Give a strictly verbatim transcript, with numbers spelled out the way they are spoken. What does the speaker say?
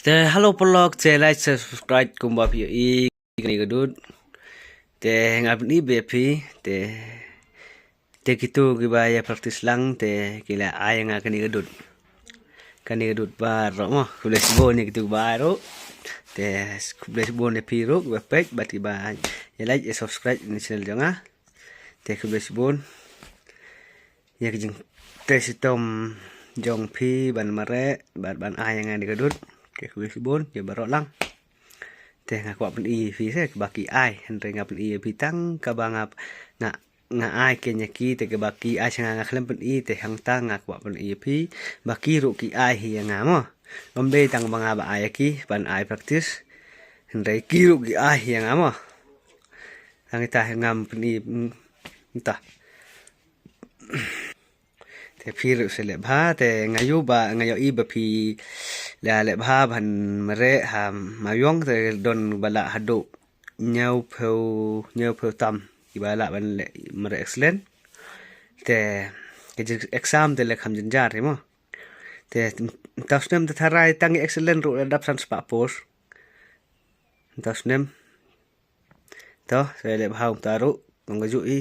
Te hello paralok, te like, te subscribe kumba phi ïohi kane ka dud. Te nga pyni beit ïa phi, te te kito kiba ïa practice lang te ki la ai ïa nga kane ka dud. Kane ka dud baroh mo, khublei shibun ïa kito kiba ai ruh. Te khublei shibun ïa phi ruh kiba peit bad kiba ïa like ïa subscribe ïa channel jong nga. Te khublei shibun ïa ka jingtrei shitom jong phi ban mareh bad ban ai ïa nga kane ka dud. Te khublei shibun ïa baroh lang. Te nga kwah pyni ïa phi se kiba ki ai, hynrei nga pyni ïa phi tang kaba nga nga nga ai keiñ ïa ki, te kiba ki ai sha nga nga khlem pyni, te hangta nga kwah pyni ïa phi ba ki ruh ki ai hi ïa nga mo. Ym dei tang ba nga ba ai ïa ki ban ai practice, hynrei ki ruh ki ai hi ïa nga mo. Tang ita ngam pyni, mm, ita. Te phi ruh sa leh bha, te nga ïoh ba, nga ïohi ba phi la leh bha ban mareh ha Mawïong, te don ba lah haduh hynñiewphew, hynñiewphew tam kiba lah ban leh mareh excellent. Te ka jing exam te leh kham jynjar hi mo. Te mynta u snem te tharai tang ïa excellent ruh la dap san spah post. Mynta u snem. To, sa leh bha kumta ruh, kum ka juh i.